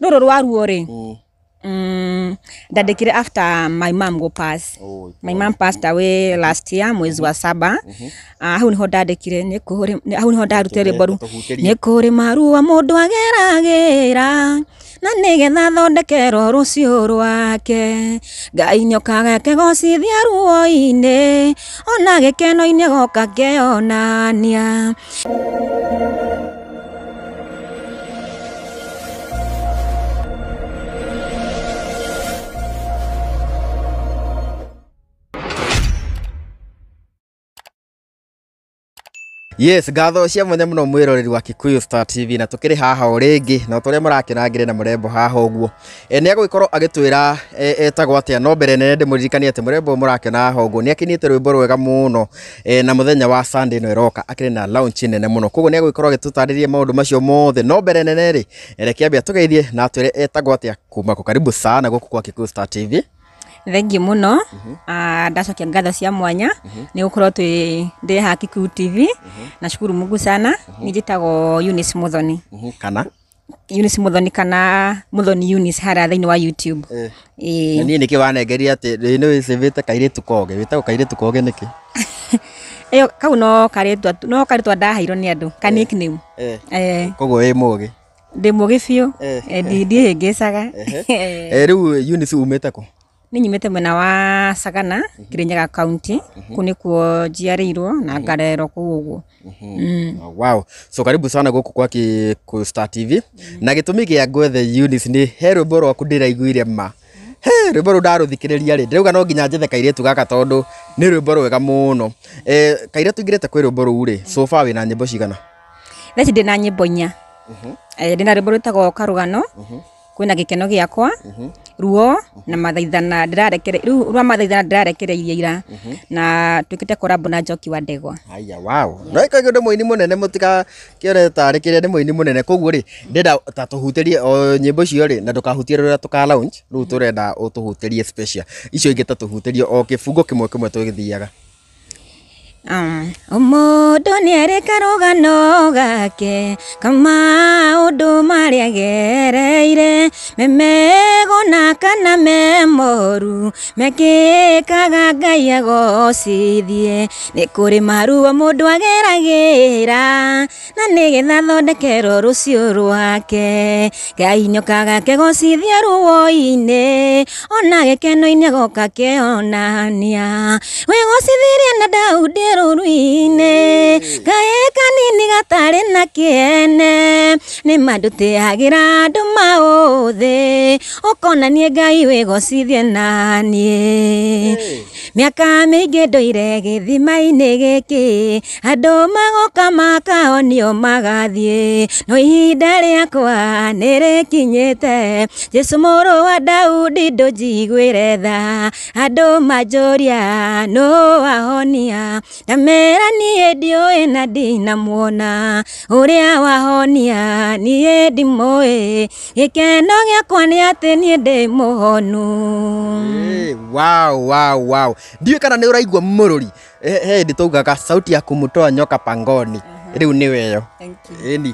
Rũrũ rwa ruo rĩ, ndandĩkire after my mom go pass. My mom passed away last year mwezi wa saba. Ah, hau niho ndandĩkire nĩ kũrĩ hau niho ndarutire rwĩmbo rũu. Tũhutĩrie. Nĩ kũrĩ maruo mũndũ ageragĩra na nĩgetha athondekerwo rũciũ rwake. Ngai nĩokaga akegocithia ruo-inĩ ona gĩkeno-inĩ agoka akeyonania. Yes, ngatho cia mwanya muno mwiroreri wa Kikuyu Star TV, na tukiri haha o ringi na turia murakenangire na murembo haha uguo. Ni agwikorwo agitwira etagwo atia, no mbere nene ndimuririkanie ati murembo murakena haha uguo ni akinite rwimbo rwega muno, na muthenya wa Sunday no iroka akiri na launch nene muno, koguo ni agwikorwo agitutariria maundu macio mothe. No mbere nene ri, reke ambia tugeithie na atwire etagwo atia kuma ku. Karibu sana guku kwa Kikuyu Star TV. Thengiũ mũno. Ah, ndacokia ngatho cia mwanya nĩ gũkorwo twĩ ndĩ haha Kikuyu TV. Nashukuru Mungu sana. Niĩ njĩtagwo Eunice Muthoni. Kana Eunice Muthoni kana Muthoni Eunice harĩa thĩinĩ wa YouTube. Ĩĩ. Na niĩ nĩkĩ wanengeria atĩ nĩ wĩcĩvĩte kairĩtu koge, wĩtagwo kairĩtu koge nĩkĩ? Ĩyo kau no karĩtwa, no karĩtwa ndaheirwo nĩ andũ ka nickname. Koguo wĩ mũgĩ? Ndĩ mũgĩ biũ. Ndihĩngĩcaga. Rĩu Eunice umĩte kũ? Niĩ nyumĩte mwena wa Sagana, Kirinyaga County. Kũu nĩkuo njiarĩirwo na ngarererwo kũu ũguo. Wow. So karibu sana gũkũ kwa Kikuyu Star TV. Na gĩtũmi gĩa ngwethe Eunice nĩ he rwĩmbo rwaku ndĩraiguire ma. He rwĩmbo rũu ndarũthikĩrĩria rĩ, ndĩrauga no nginya njethe kairĩtu gaka tondũ nĩ rwĩmbo rwega mũno. Kairĩtu ingĩrĩte kwĩ rwĩmbo rũu rĩ, so far wĩna nyĩmbo cigana? Thaa ici ndĩna nyĩmbo 4. Ndĩna rwĩmbo rwĩtagwo Karũgano, kwĩna gĩkeno gĩakwa, ruo na mathaithana ndĩrarekere rĩu rwa mathaithana ndĩrarekereirie ira, na twĩkĩte collab na Njoki wa Ndegwa. Haya, wow. No ikaigua ndĩ mũini mũnene, mũtigakĩone tarĩ kĩrĩa, nĩ mũini mũnene. Koguo rĩ, ndĩrenda ta tũhutĩrie o nyĩmbo icio rĩ, na ndũkahutie rũrĩa tũka launch, rĩu tũrenda ũtũhutĩrie special. Icio ingĩ ta tũhutĩrie o kĩbungo kĩmwe kĩmwe tũgĩthiaga. Mũndũ nĩarĩ karũgano gake kamaũndũ marĩa agereire, me mego na kana me moru mekĩkaga Ngai agocithie. Nĩ kũrĩ maruo mũndũ ageragĩra na nĩgetha athondekerwo rũciũ rwake. Ngai nĩokaga akegocithia ruo-inĩ ona gĩkeno-inĩ agoka akeyonania. Wĩgocithirie na Daudi rũru-inĩ, kaĩ kanini gatarĩ na kĩene, nĩ ma ndũtĩagĩra andũ maũthĩ, ũkona niĩ Ngai wĩgocithie naniĩ. Mĩaka mĩingĩ ndũire gĩthima-inĩ gĩkĩ, andũ magoka makaonio magathiĩ, no ihinda rĩakwa nĩrĩkinyĩte, Jesũ mũrũ wa Daudi ndũnjiguĩre tha, andũ manjũria nũ wahonia, ndamera niĩ ndiũĩ na ndinamuona, ũrĩa wahonia niĩ ndimũĩ, gĩkeno gĩakwa nĩ atĩ niĩ ndĩ mũhonu. Wow, wow, wow. Ndiũĩ kana nĩ ũraigua mũrũri. He hĩndĩ twaugaga sauti ya kumutoa nyoka pangoni. Rĩu nĩ weyo. Thank you. Ĩni.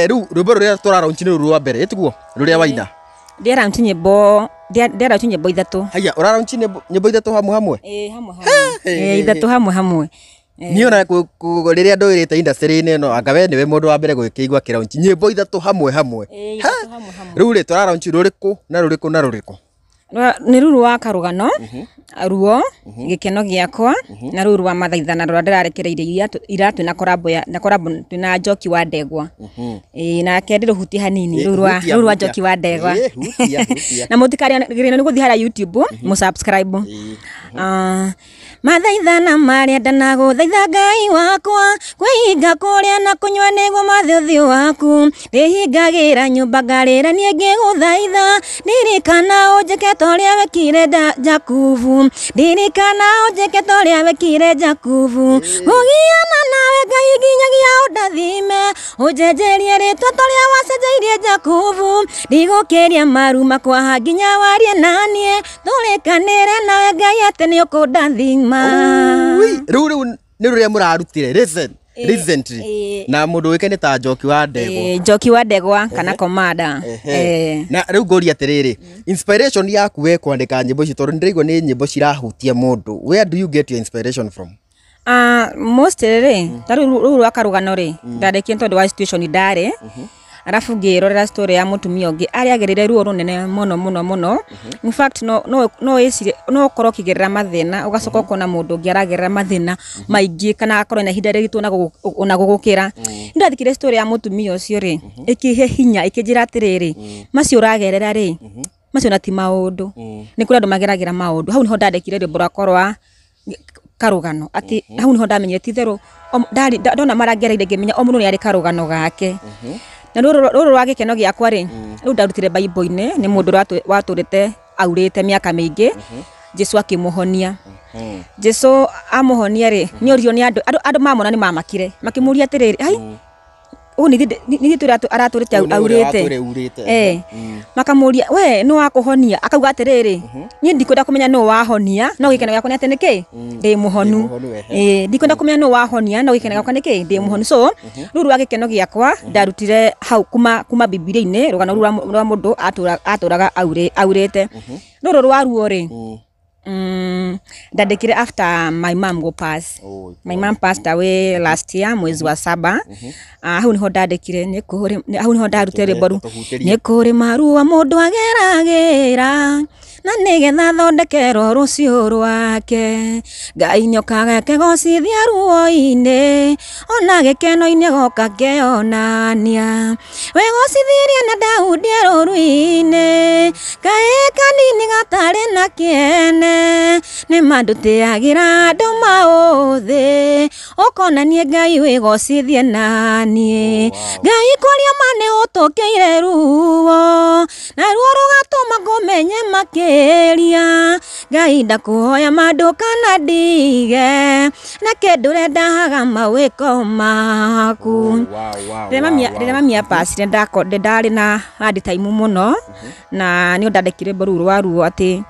Rĩu rwĩmbo rũrĩa tũraraunch nĩ rũrũ rwa mbere, ĩtiguo? Rũrĩa waina. Ndĩraraunch nyĩmbo, ndĩraraunch nyĩmbo 3. Haya, ũraraunch nyĩmbo 3 hamwe hamwe? Ĩĩ, hamwe hamwe. Ĩĩ, 3 hamwe hamwe. Niĩ ona rĩrĩa ndũĩrĩte industry-inĩ ĩno, anga we nĩwe mũndũ wa mbere gũgĩkĩigua akĩraunch nyĩmbo 3 hamwe hamwe. Ĩĩ, 3 hamwe hamwe. Rĩu rĩ, tũraraunch rũrĩkũ na rũrĩkũ na rũrĩkũ? Nĩ rũrũ wa Karũgano, ruo, gĩkeno gĩakwa, na rũrũ rwa mathaithana rũrĩa ndĩrarekereirie ira twĩna collab ya, na collab twĩna Njoki wa Ndegwa. Ĩĩ, nake ndĩrũhutie hanini, rũrũ rwa, Hutia, rũrũ rwa hutia. Njoki wa Ndegwa. Hutia, hutia. Na mũtikarigĩrĩrio nĩ gũthiĩ harĩa YouTube, mũsubscribe. Mathaithana marĩa ndanagũthaitha Ngai wakwa, kwĩhinga kũrĩa na kũnyua nĩguo mathe ũthiũ waku, ndĩhingagĩra nyũmba ngarĩra niĩ ngĩgũthaitha, ndirikana ũnjĩke ta ũrĩa wekire Jakubu, ndirikana ũnjĩke ta ũrĩa wekire Jakubu, kũgiana nawe Ngai nginyagia ũndathime, ũnjenjerie rĩtwa ta ũrĩa wacenjeirie Jakubu, ndigũkĩria maru makwa nginya warie naniĩ, tũrĩkanĩre nawe Ngai atĩ nĩũkũndathima. Ui, rĩu rĩu nĩ rũrĩa mũrarutire. Listen. Recently. Na mũndũ ũĩkaine ta Njoki wa Ndegwa. Njoki wa Ndegwa kana Komanda. Na rĩu ngũria atĩrĩrĩ, inspiration yaku we kwandĩka nyĩmbo ici, tondũ nĩndĩraigua nĩ nyĩmbo cirahutia mũndũ, where do you get your inspiration from? Mostly rĩ, ta rĩu rwa karũgano rĩ, ndandĩkire tondũ wa situation ndarĩ, arabu ngĩrorera story ya mũtumia ũngĩ arĩa agereire ruo rũnene mũno mũno mũno. In fact, no wĩcirie no ũkorwo ũkĩgerera mathĩna, ũgacoka ũkona mũndũ ũngĩ aragerera mathĩna maingĩ kana akorwo na ihinda rĩritũ ona gũgũkĩra. Nĩndathikire story ya mũtumia ũcio rĩ, ĩkĩhe hinya, ĩkĩnjĩra atĩrĩrĩ, macio ũragerera rĩ, macio na ti maũndũ, nĩ kũrĩ andũ mageragĩra maũndũ. Hau nĩho ndandĩkire rwĩmbo rwakwa rwa karũgano, atĩ hau nĩho ndamenyire ti itherũ ndona marĩa ngereire, ngĩmenya o mũndũ nĩ arĩ karũgano gake. Na rũrũ rwa gĩkeno gĩakwa rĩ, rĩu ndarutire Bible-inĩ, nĩ mũndũ watũrĩte aurĩte mĩaka mĩingĩ, Jesu akĩmũhonia. Jesu amũhonia rĩ, nĩ oririo nĩ andũ, andũ mamona nĩ mamakire, makĩmũria atĩrĩrĩ, ai, ũũ nĩ ithuĩ tũrĩa aratũrĩte Ũyũ nĩ ũrĩa aurĩte. Watũire urĩte. Makamũria, we nũ wakũhonia? Akauga atĩrĩrĩ, niĩ ndikwenda kũmenya nũ wahonia, no gĩkeno gĩakwa nĩ atĩ nĩkĩ ndĩ mũhonu. Ndĩ mũhonu, ehe. Ndikwenda kũmenya nũ wahonia, no gĩkeno gĩakwa nĩkĩ ndĩ mũhonu. So rũu rwa gĩkeno gĩakwa ndarutire hau kuma Bibilia-inĩ, rũgano rũu rwa mũndũ atũraga aurĩte. Rũrũ rwa ruo rĩ, ndandĩkire after my mom go pass. Oh, My mom passed away last year mwezi wa saba. Hau niho ndandĩkire nĩ kũrĩ hau niho ndarutire rwĩmbo rũu. Tũhutĩrie. Nĩ kũrĩ marua mũndũ ageragĩra na nĩgetha athondekerwo rũciũ rwake. Ngai nĩokaga akegocithia ruo-inĩ, ona gĩkeno-inĩ agoka akeyonania. Wegocithirie na Daudi rũru-inĩ, kaĩ kanini gatarĩ na kĩene, nĩ ma ndũtĩagĩra andũ maũthĩ, ũkonanie Ngai wĩgocithie naniĩ. Ngai kwaria ma nĩ ũtũkĩire ruo, na ruo rũgatũma ngũmenye makĩria. Ngai ndakũhoya ma ndũkanandige, reke ndũre ndahaga mawĩko maku. Wow, Rĩrĩa mami apacire, ndarĩ na hard time mũno, na nĩ ndandĩkire rwĩmbo rũu rwa ruo, atĩ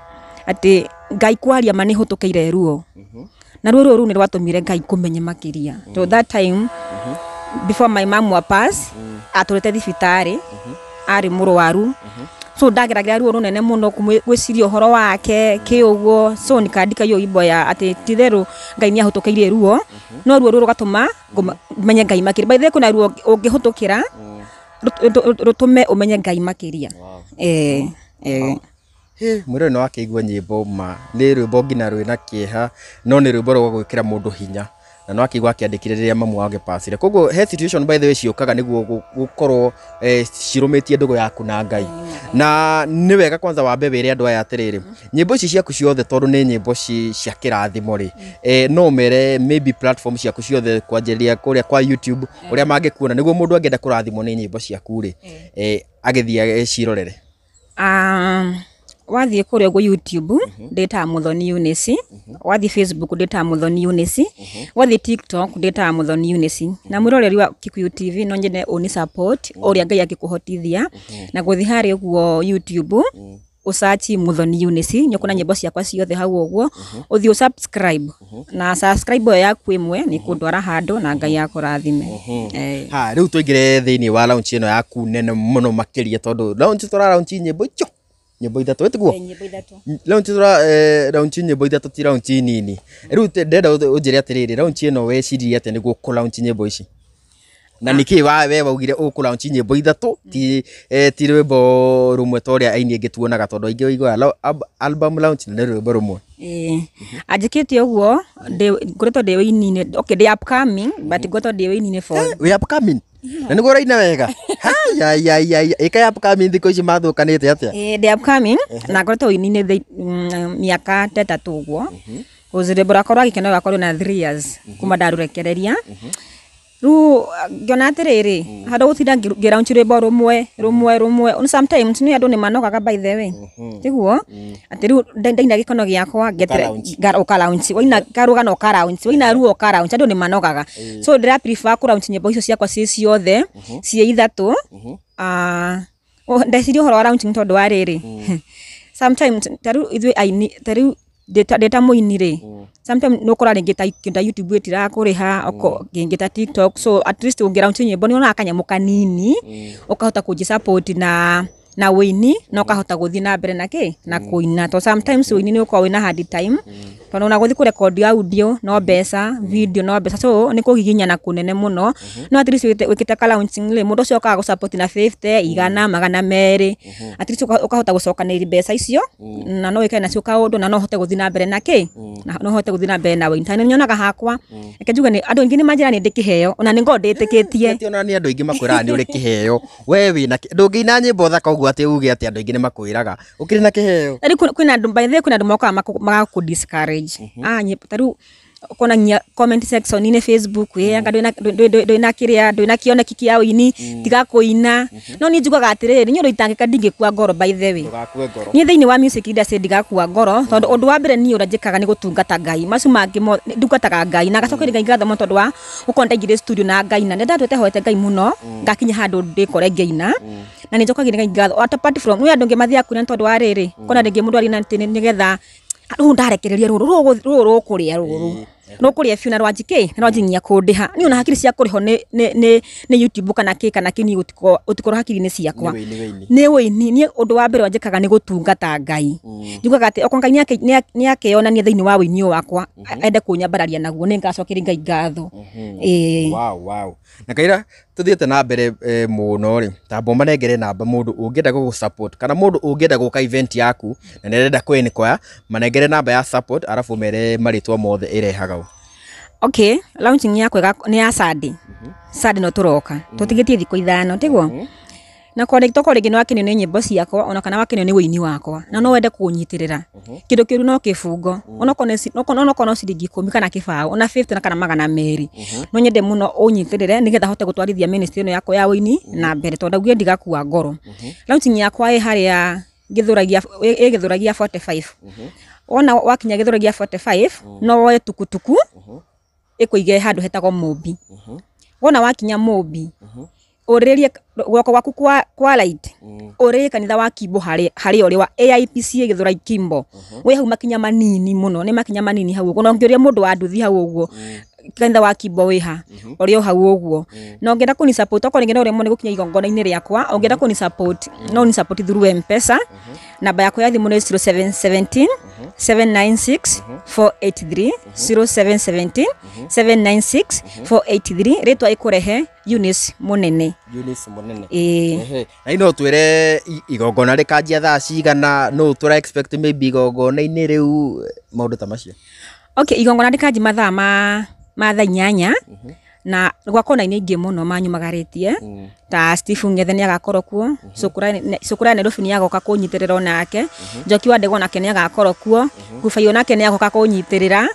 Ngai kwaria ma nĩ hũtũkĩire ruo, na ruo rũu nĩ rwatũmire Ngai kũmenye makĩria. So that time before my mom wa pass, atũrĩte thibitarĩ arĩ mũrwaru, so ndageragĩra ruo rũnene mũno gwĩciria ũhoro wake kĩ ũguo. So nikaandika hiyo wimbo ya atĩ titherũ Ngai nĩ ahũtũkĩirie ruo, no ruo rũu rũgatũma menye Ngai makĩria. By the way, kwĩna ruo ũngĩhũtũkĩra rũtũme ũmenye Ngai makĩria. Mwĩrore no akĩigua nyĩmbo, ma nĩ rwĩmbo nginya rwĩna kĩeha, no nĩ rwĩmbo rwa gwĩkĩra mũndũ hinya, na no akĩigua akĩandĩkire rĩrĩa mamu wake pasire. Koguo he situation, by the way, ciũkaga nĩguo gũkorwo cirũmĩtie ndũgũ yaku na Ngai. Na nĩ wega kwanza wambe wĩre andũ aya atĩrĩrĩ, nyĩmbo ici ciaku ciothe, tondũ nĩ nyĩmbo cia kĩrathimo rĩ, no mere maybe platform ciaku ciothe, kwanjĩrĩria kũrĩa kwa YouTube, ũrĩa mangĩkuona, nĩguo mũndũ angĩenda kũrathimwo nĩ nyĩmbo ciaku rĩ, agĩthiĩ acirorere. Wathiĩ kũrĩa ũguo YouTube ndĩtaga Muthoni Eunice, wathiĩ Facebook ndĩtaga Muthoni Eunice, wathiĩ TikTok ndĩtaga Muthoni Eunice. Na mwĩroreri wa Kikuyu TV, no nyende ũni support ũrĩa Ngai angĩkũhotithia na gũthiĩ harĩa ũguo YouTube, ũsearch Muthoni Eunice, nĩ ũkuona nyĩmbo ciakwa ciothe hau ũguo, ũthiĩ ũsubscribe, na subscribe ĩyo yaku ĩmwe nĩ kũndwara handũ, na Ngai akũrathime. Ha, rĩu tũingĩre thĩinĩ wa launch ĩno yaku nene mũno makĩria, tondũ launch tũra launch nyĩmbo icio, nyĩmbo ithatũ, ĩtiguo? Nyĩmbo ithatũ. Launch tũra launch nyĩmbo ithatũ, ti launch nini. Rĩu ndĩrenda ũnjĩre atĩrĩrĩ, launch ĩno weciririe atĩa nĩguo kũ launch nyĩmbo ici, na nĩkĩ wa we waugire ũkũ launch nyĩmbo ithatũ, ti rwĩmbo rũmwe ta ũrĩa aini aingĩ tuonaga, tondũ aingĩ ũiguaga album launch na nĩ rwĩmbo rũmwe? Ĩĩ, anjĩkĩte ũguo ngoretwo ndĩ wĩini-inĩ, okay, ndĩ upcoming, but ngoretwo ndĩ wĩini-inĩ for Wĩ upcoming na nĩguo ũraina wega? Hayayaya, ĩka upcoming thikũ ici mathũkanĩte atĩa? Ĩĩ, ndĩ upcoming na ngoretwo wĩini-inĩ mĩaka ta 3 ũguo. Cause rwĩmbo rwakwa rwa gĩkeno rwakorwo na 3 years kuma ndarũrekereria. Rĩu ngĩona atĩrĩrĩ, handũ gũtinda ngĩ-launch rwĩmbo rũmwe rũmwe rũmwe, sometimes nĩ andũ nĩ manogaga, by the way, tiguo? Atĩ rĩu ndaina gĩkeno gĩakwa ngeterera Ũka-launch. Ũka-launch, waina karũgano ũka-launch, waina ruo ũka-launch, andũ nĩ manogaga. So ndĩra prefer kũ-launch nyĩmbo icio ciakwa ciĩ ciothe ciĩ ithatũ. Ndeciria ũhoro wa launching tondũ wa rĩrĩ, sometimes ta rĩu ithuĩ aini, ta rĩu Ndĩ ta mũini rĩ, sometimes nĩ ũkora rĩngĩ ta kĩndũ ta YouTube ĩtirakũrĩha, kĩngĩ ta TikTok, so at least ũngĩ launch nyĩmbo nĩ wonaga kanyamũ kanini ũkahota kũnji support na wĩini, na ũkahota gũthiĩ na mbere na kĩ na kũina, to sometimes wĩini nĩ ũkoragwo wĩna hard time, tondũ ona gũthiĩ kũrekondi audio no mbeca, video no mbeca, so nĩ kũgiginyana kũnene mũno. No at least wĩkĩte ka launching rĩ, mũndũ ũcio okaga gũ-support na 50, 100, 200, at least ũkahota gũcokanĩrĩria mbeca icio, na no wĩkane nacio kaũndũ, na no ũhote gũthiĩ na mbere na kĩ na no ũhote gũthiĩ na mbere na wĩini, tondũ nĩ nyonaga hakwa, reke njuge nĩ andũ aingĩ nĩ manjĩra nĩ ndĩ kĩheo, ona nĩ ngoragwo ndĩtĩkĩtie. Ti ona nĩ andũ aingĩ makwĩraga nĩ ũrĩ kĩheo. We wĩna ndũngĩina nyĩmbo thaka ũguo atĩ uge atĩ andũ aingĩ nĩ makwĩraga ũkĩrĩ na kĩheo. Rĩu kwĩna andũ, by the way, kwĩna andũ mokaga magakũ discourage. Ah, ta rĩu ũkona nginya comment section-inĩ Facebook, ĩ anga ndwĩna kĩrĩa, ndwĩna kĩoneki kĩa ũini, tiga kũina. No niĩ njugaga atĩrĩrĩ, niĩ ũndũ itangĩka, ndingĩkua ngoro, by the way. Ndũgakue ngoro. Niĩ thĩinĩ wa music industry ndigakua ngoro, tondũ ũndũ wa mbere niĩ ũrĩa njĩkaga nĩ gũtungata Ngai. Macio mangĩ ndungataga Ngai na ngacokeria Ngai ngatho mũno, tondũ wa gũkorwo ndaingĩrire studio na ngaina. Nĩ ndatwĩte hoete Ngai mũno ngakinya handũ ndĩkore ngĩina, na nĩ njokagia Ngai ngatho. Apart from nĩ andũ angĩ mathiaga kũina nĩ tondũ wa rĩrĩ, kona rĩngĩ mũndũ arina atĩ nĩgetha rũrũ ndarekereria rũrũ rũrũ rũkũrĩa, rũrũ rũkũrĩa biũ, na rwanji kĩ na rwanji nginya kũndĩha niĩ, ona hakiri cia kũrĩhwo nĩ YouTube kana kĩ, niĩ gũtikorwo hakiri-inĩ ciakwa. Nĩ wĩini, wĩini. Nĩ wĩini. Niĩ ũndũ wa mbere wanjĩkaga nĩ gũtungata Ngai. Njugaga atĩ okorwo Ngai nĩ akeyonania thĩinĩ wa wĩini ũyũ wakwa, ende kũnyambararia naguo, nĩ ngacokeria Ngai ngatho, ĩĩ. Wow. Na kaira tuthiĩte na mbere mũno rĩ, tamba ũmanengere namba, mũndũ ũngĩenda gũgũ support kana mũndũ ũngĩenda gũka event yaku na nĩ arenda kũ-enquire, manengere namba ya support, arabu mere marĩtwa mothe ĩrehaga ũ. Okay, launching yakwa nĩ ya Sunday. Sunday no tũroka tũtigĩtie thikũ 5, tiguo? Na kwa toko rĩngĩ nĩ wakenio nĩ nyĩmbo ciakwa, ona kana wakenio nĩ wĩini wakwa, na no wende kũnyitĩrĩra, kĩndũ kĩũru no kĩbungo, onokorwo no ciringi 10 kana 20, ona 50 na kana 200, no nyende mũno ũnyitĩrĩre nĩgetha hote gũtwarithia ministry ĩno yakwa ya wĩini na mbere, tondũ ndaugire ndigakua ngoro. Launching yakwa ĩ harĩa Gĩthũragia, ĩ Gĩthũragia 45. Wona wakinya Gĩthũragia 45, no woe tukutuku ĩkũige handũ hetagwo Mũmbi. Wona wakinya Mũmbi, ũrĩrĩrie guoko gwaku kwa right, ũrĩrĩrie kanitha wa Kimbo, harĩa ũrĩ wa AIPCA Gĩthũrai Kimbo, wĩ hau makinya manini mũno, nĩ makinya manini hau ũguo. Na ũngĩũria mũndũ wa nduthi hau ũguo, kanitha wa Kimbo wĩ ha, ũrĩ o hau ũguo. Na ũngĩenda kũni support, okorwo rĩngĩ no ũremwo nĩ gũkinya igongona-inĩ rĩakwa, ũngĩenda kũni support, no ũni support through M-Pesa. Namba yakwa ya thimũ nĩ 0717 796 483, 0717 796 483. Rĩtwa ĩkũrehe Eunice Mũnene. Eunice Mũnene. Ĩĩ. Ehe. Na no twĩre igongona rĩkanjia thaa cigana, no tũra expect maybe igongona-inĩ rĩu, maũndũ ta macio. Okay, igongona rĩkanji mathaa ma thaa 8, na gwakorwo na aini aingĩ mũno manyumagarĩtie, ta Steve Ngethe nĩ agakorwo kuo, Cukura ya Nairobi nĩ agoka kũnyitĩrĩra onake, Njoki wa Ndegwa onake nĩ agakorwo kuo, Kubai onake nĩ agoka kũnyitĩrĩra.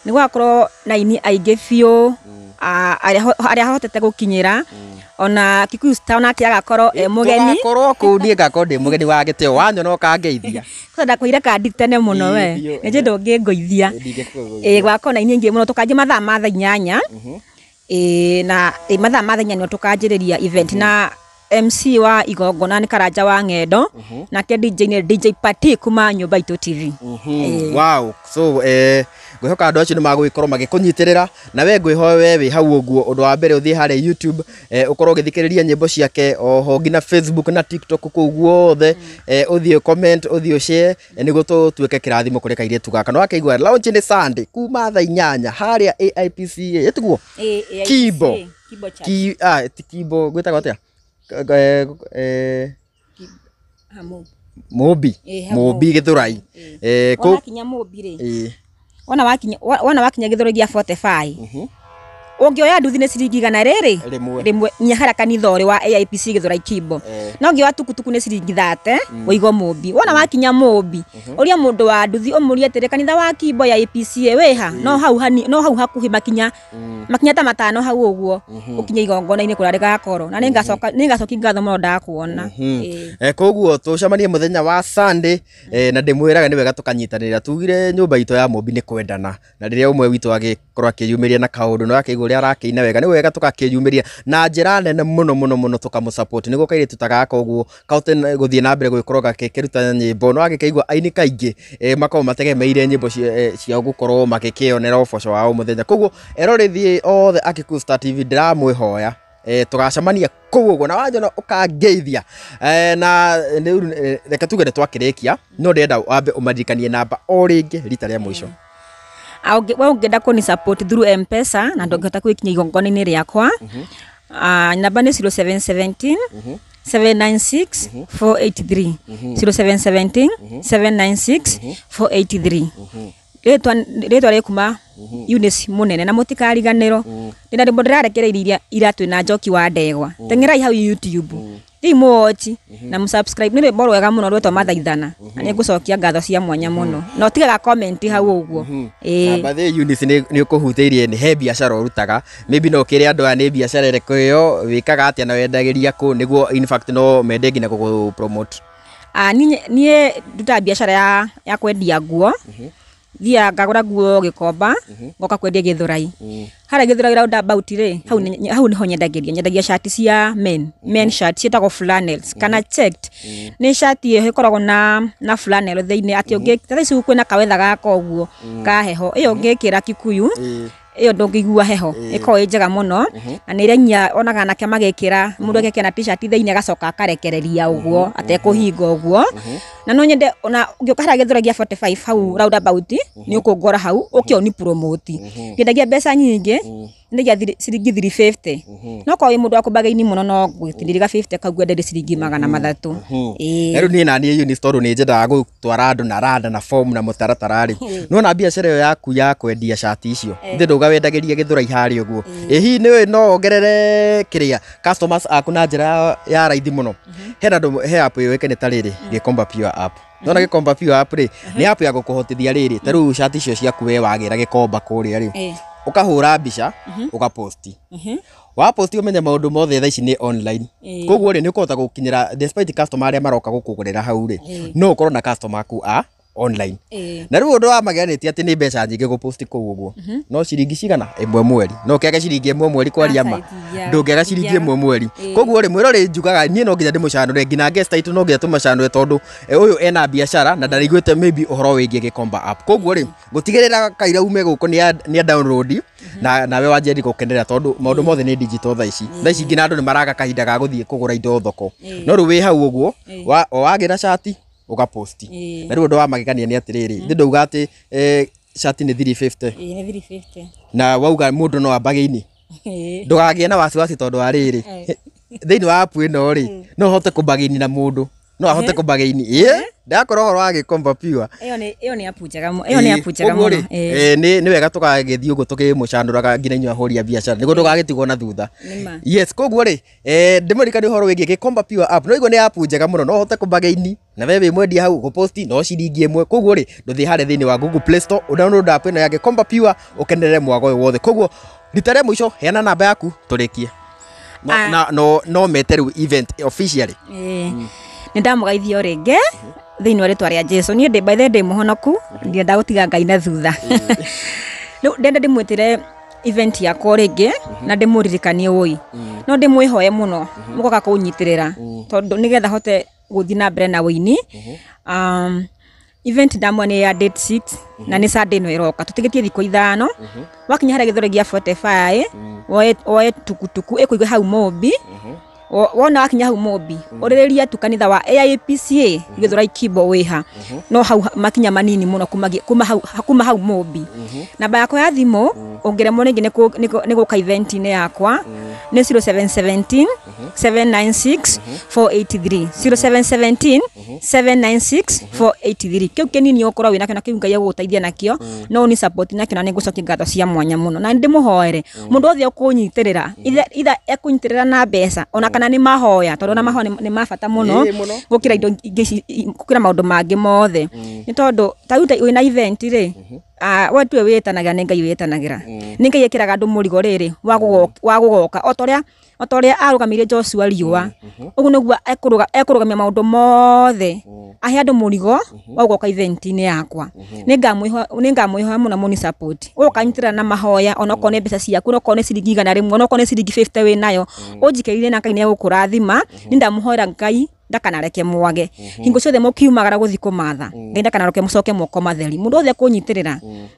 Nĩ gũgakorwo na aini aingĩ biũ, arĩa hotete gũkinyĩra, ona Kikuyu Star onake agakorwo e mũgeni. Tũgakorwo kũu, niĩ ngakorwo ndĩ mũgeni wa gĩtĩo, wanyona ũkangeithia. Kwanza ndakwĩire kandi tene mũno we. Ĩĩ, biũ. Nĩ njũĩ ndũngĩngũithia. Ndingĩkũgũithia. Ĩĩ, gwakorwo na aini aingĩ mũno, tũkanjia mathaa ma thaa 8. Ĩĩ, na ĩ, mathaa ma thaa 8 nĩo tũkanjĩrĩria event, na MC wa igongona nĩ Karanja wa Ng'endo, nake DJ nĩ DJ Pati kuma Nyũmba Itũ TV. Ĩĩ. Wow. So ngwĩhoka andũ acio nĩ magũgĩkorwo magĩkũnyitĩrĩra, na we ngwĩhoya we wĩ hau ũguo, ũndũ wa mbere ũthiĩ harĩa YouTube, ũkorwo ũgĩthikĩrĩria nyĩmbo ciake, oho nginya Facebook na TikTok, kũu guothe, ũthiĩ comment, ũthiĩ share, nĩguo tũtuĩke kĩrathimo kũrĩ kairĩtu gaka. Na wakĩigua launch nĩ Sunday kuma thaa 8 harĩa AIPCA, ĩtiguo? Ĩĩ, AIPCA, Kimbo. Kimbo Church. Ki, ah, ti Kimbo, gwĩtagwo atĩa? Ah, Mũmbi. Mũmbi. Ĩĩ, hau. Mũmbi Gĩthũrai. Ĩĩ. Kũ Wona kinya Mũmbi rĩ, ĩĩ. wona wakinya Gĩthũrai gĩa 45, ũngĩoya nduthi nĩ ciringi 100 Rĩmwe. Rĩmwe nginya harĩa kanitha ũrĩ wa AIPC Gĩthũrai Kimbo. No ũngĩoya tukutuku nĩ ciringi 30 ũigwo Mũmbi. Wona wakinya Mũmbi, ũria mũndũ wa nduthi, ũmũrie atĩrĩ, kanitha wa Kimbo ya AIPCA wĩha? No hau hani, no hau hakuhĩ, makinya ta 5 hau ũguo ũkinye igongona-inĩ kũrĩa rĩgakorwo, na nĩngacoka nĩngacokia ngatho mũno ndakuona. Ĩĩ. Koguo tũcemanie mũthenya wa Sunday, na ndĩmwĩraga nĩ wega tũkanyitanĩra, tugire nyũmba itũ ya Mũmbi nĩ kwendana, na rĩrĩa ũmwe witũ agĩkorwo akĩyumĩria na kaũndũ no akĩigua ũrĩa. ũrĩa arakĩina wega nĩ wega tũgakĩyumĩria na njĩra nene mũno mũno mũno tũkamũsupport nĩguo kairĩtu ta gaka ũguo kahote gũthiĩ na mbere gũgĩkorwo gakĩruta nyĩmbo. No agĩkĩigua aini kaingĩ makoragwo mategemeire nyĩmbo ciao gũkorwo magĩkĩonera ũboco wa o mũthenya. Koguo eroreri othe a Kikuyu Star TV ndĩramwĩhoya tũgacemania kũu ũguo na wanjona ũkangeithia na rĩu reke tuge nĩ twakĩrĩkia, no ndĩrenda wambe ũmaririkanie namba o rĩngĩ rita rĩa mũico. We ũngĩenda kũni support through M-Pesa na ndũngĩhota gwĩkinyia igongona-inĩ rĩakwa, namba nĩ 0717 796 483, 0717 796 483. Rĩtwa rĩkuma Eunice Munene, na mũtikariganĩrwo ndĩna rwĩmbo ndĩrarekereirie ira twĩna Njoki wa Ndegwa. Teng'erai hau YouTube, thiĩi mũwatch na mũsubscribe. Nĩ rwĩmbo rwega mũno rwĩtwo Mathaithana, na nĩngũcokia ngatho cia mwanya mũno, na ũtigaga comment hau ũguo. Ĩĩ. Na by the way, Eunice, nĩ ũkũhutĩirie nĩ he biacara ũrutaga, maybe no ũkĩre andũ aya nĩ biacara ĩrĩkũ ĩyo wĩkaga atĩa na wendagĩria kũ, nĩguo in fact no mende nginya gũgũ promote. Niĩ ndutaga biacara ya kwendia nguo. Thiaga ngagũra nguo Gĩkomba, ngoka kwendia Gĩthũrai. Harĩa Gĩthũrai roundabout rĩ, hau nĩho nyendagĩria. Nyendagia cati cia men shirt ciĩtagwo flannels kana checked. Nĩ cati ĩyo ĩkoragwo na flannel thĩinĩ, atĩ ũngĩ ta thaa ici kwĩna kawetha gaka ũguo ka heho, ĩyo ũngĩkĩra Kikuyu ĩyo ndũngĩigua heho, ĩkoragwo ĩ njega mũno na nĩ ĩrĩa onaga anake magĩkĩra, mũndũ agekĩra na t-shirt thĩinĩ agacoka akarekereria ũguo atekũhinga ũguo. Na no nyende ona ũngĩũka harĩa Gĩthũrai gĩa 45 hau roundabout nĩ ũkũngora hau ũke ũni promote. Ndiendagia mbeca nyingĩ, nyendagia ciringi 350, no korwo wĩ mũndũ wa kũbagaini mũno no ngũtindirika 50 kau ngwenderie ciringi 300. Ĩĩ. Na rĩu niĩ naniĩ Eunice, tondũ nĩ nyendaga gũtwara andũ na rada na form na mũtaratara rĩ, nĩwona biacara ĩyo yaku ya kwendia cati icio ithe ndauga wendagĩria Gĩthũrai harĩa ũguo, ĩ hihi nĩũĩ no wongerere kĩrĩa customers aku na njĩra ya raithi mũno? Hena andũ he app yũĩkaine ta rĩrĩ Gĩkomba Pure app. Nona Gĩkomba Pure app rĩ, nĩ app ya gũkũhotithia rĩrĩ, ta rĩu cati icio ciaku we wagĩra Gĩkomba kũrĩa rĩ, ũkahũra mbica ũgaposti, waposti ũmenye maũndũ mothe thaa ici nĩ online. Koguo rĩ, nĩ ũkũhota gũkinyĩra despite customer arĩa maroka gũkũgũrĩra hau rĩ, no ũkorwo na customer aku a online. Na rĩu ũndũ wa magegania ti atĩ nĩ mbeca nyingĩ gũposti kũu ũguo, no ciringi cigana ĩmwe mweri, no ũkĩaga ciringi ĩmwe mweri kwaria ma, ndũngĩaga ciringi ĩmwe mweri. Koguo rĩ, mwĩroreri, njugaga niĩ no nginya ndĩmũcanũre, nginya guest aitũ no nginya tũmacanũre, tondũ ũyũ ena biacara na ndaraiguĩte maybe ũhoro wĩgiĩ Gĩkomba app. Koguo rĩ, gũtigĩrĩra kaira ume gũkũ nĩ a download na nawe wanjie gũkenerera, tondũ maũndũ mothe nĩ digital thaa ici. Thaa ici nginya andũ nĩ maraga kahinda ga gũthiĩ kũgũra indo thoko, no rĩu wĩ hau ũguo o wagĩra cati ũgaposti. Na rĩu ũndũ wa magegania nĩ atĩrĩrĩ, ndĩ ndauga atĩ cati nĩ 350. Ĩĩ, nĩ 350. Na wauga mũndũ no ambage-inĩ, ndũgagĩe na wasiwasi, tondũ wa rĩrĩ, thĩinĩ wa app ĩno rĩ, no ũhote kũbagaini na mũndũ no ahote kũbagaini. Ĩ ndakorwo ũhoro wa Gĩkomba Pure. Ĩyo nĩ app njega ĩyo nĩ app njega Koguo mũno. rĩ, nĩ wega tũgagĩthiĩ ũguo tũkĩmũcanũraga nginya inyuĩ ahũri a biacara nĩguo ndũgagĩtigwo na thutha. Nĩ ma. Yes, koguo rĩ, ndĩmũririkanie ũhoro wĩgiĩ Gĩkomba Pure app. No igua nĩ app njega mũno, no ũhote kũbagaini na we wĩ mwendia hau gũposti no ciringi ĩmwe. Koguo rĩ, ndũthiĩ harĩa thĩinĩ wa Google Play Store ũdownload app ĩno ya Gĩkomba Pure ũkenerere mwago ũyũ wothe. Koguo rita rĩa mũico, heana namba yaku tũrĩkie no, na, no mete rĩu event officially. Ĩĩ. Nĩ ndamũgeithia o rĩngĩ thĩinĩ wa rĩtwa rĩa Jesu. Niĩ ndĩ by the way ndĩ mũhonoku, ndienda gũtiga Ngai na thutha. Rĩu ndenda ndĩmwĩtĩre event yakwa o rĩngĩ na ndĩmũririkanie ũi no ndĩmwĩhoe mũno mũgoka kũnyitĩrĩra, tondũ nĩgetha hote gũthiĩ na mbere na wũini. Event ndamwa nĩ ya date 6 na nĩ Sunday ĩno ĩroka, tũtigĩtie thikũ 5. Wakinya harĩa Gĩthũrai gĩa 45, woe tukutuku ĩkũige hau Mobi. Wona wakinya hau Mobi, ũrĩrĩria tu kanitha wa AIPCA Gĩthũrai Kimbo wĩha no hau makinya manini mũno kuma hau Mobi. Namba yakwa ya thimũ ũngĩremwo rĩngĩ nĩ gũka event-inĩ yakwa nĩ 0717 796 483, 0717 796 483. Kĩu kĩnini ũkorwo wĩnakĩo na kĩu Ngai egũgũteithia nakĩo, no ũni support nakĩo, na nĩngũcokia ngatho cia mwanya mũno na ndĩmũhoere mũndũ wothe ũkũnyitĩrĩra, either ekũnyitĩrĩra na mbeca ona kana nĩ mahoya, tondũ ona mahoya nĩ ma bata mũno Ĩĩ, mũno. Gũkĩra indo ingĩ gũkĩra maũndũ mangĩ mothe, nĩ tondũ ta rĩu wĩna event rĩ, we tuwe wĩtanagĩra, nĩ Ngai wĩtanagĩra, nĩ Ngai ĩkĩraga andũ mũrigo rĩrĩ wa gũgoka o ta ũrĩa O ta ũrĩa arũgamirie Joshua riũa, ũguo nĩguo ekũrũgamia maũndũ mothe, ahe andũ mũrigo wa gũka event-inĩ yakwa. Nĩngamwĩhoya mũno mũni support, ũgoka nyitĩrĩra na mahoya, onokorwo nĩ mbeca ciaku, onokorwo nĩ ciringi 100, onokorwo nĩ ciringi 50 wĩnayo, ũnjikĩrĩrie na Ngai nĩegũkũrathima. Niĩ ndamũhoera Ngai ndakanareke mwage hingo ciothe mũkiumagara gũthiĩ kũmatha, Ngai ndakanareke mũcoke moko matheri. Mũndũ wothe ekũnyitĩrĩra,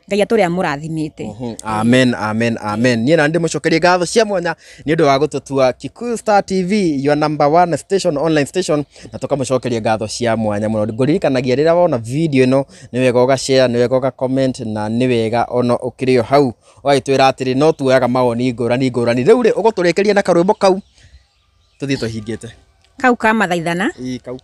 Ngai atũre amũrathimĩte. Amen, amen, amen. Niĩ na ndĩmũcokerie ngatho cia mwanya nĩ ũndũ wa gũtũtua Kikuyu Star TV your number one station, online station, na tũkamũcokeria ngatho cia mwanya mũno. Ngũririkanagia rĩrĩa wona video ĩno, nĩ wega ũga share, nĩ wega ũga comment, na nĩ wega ona ũkĩrĩ o hau ũgagĩtwĩra atĩrĩ no tuoyaga mawoni ngũrani ngũrani. Rĩu rĩ, ũgũtũrĩkĩria na karwĩmbo kau tũthiĩ tũhingĩte. Kau ka mathaithana. Ĩĩ, kau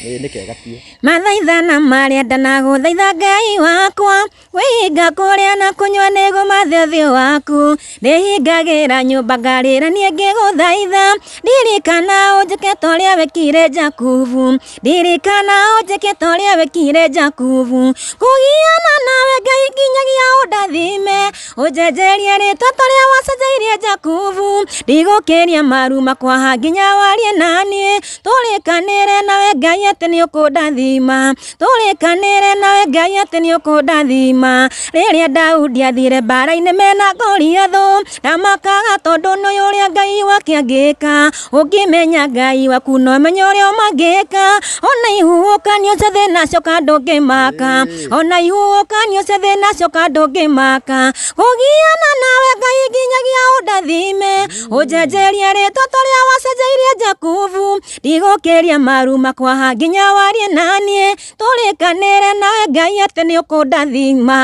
nĩ kega biũ. Mathaithana marĩa ndanagũthaitha Ngai wakwa, kwĩhinga kũrĩa na kũnyua nĩguo mathe ũthiũ waku, ndĩhingagĩra nyũmba ngarĩra niĩ ngĩgũthaitha, ndirikana ũnjĩke ta ũrĩa wekire Jakubu, ndirikana ũnjĩke ta ũrĩa wekire Jakubu, kũgiana nawe Ngai nginyagia ũndathime, ũnjenjerie rĩtwa ta ũrĩa wacenjeirie Jakubu, ndigũkĩria maru makwa nginya warie naniĩ, tũrĩkanĩre nawe Ngai atĩ nĩ ũkũndathima, tũrĩkanĩre nawe Ngai atĩ nĩ ũkũndathima. Rĩrĩa Daudi athire mbara-inĩ mena Goliathũ, ndamakaga tondũ nĩ ũrĩa Ngai wake angĩka, ũngĩmenya Ngai waku no menye ũrĩa ũmangĩka, ona ihuhũkanio cia thĩna cioka ndũngĩmaka, ona ihuhũkanio cia thĩna cioka ndũngĩmaka, kũgiana nawe Ngai nginyagia ũndathime, ũnjenjerie rĩtwa ta ũrĩa wacenjeirie Jakubu, ndigũkĩria maru makwa nginya warie naniĩ, tũrĩkanĩre nawe Ngai atĩ nĩ ũkũndathima.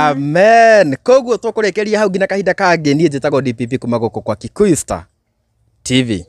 Amen. Koguo tũkũrĩkĩria hau nginya kahinda kangĩ. Niĩ njĩtagwo DPP kuma gũkũ kwa Kikuyu Star TV.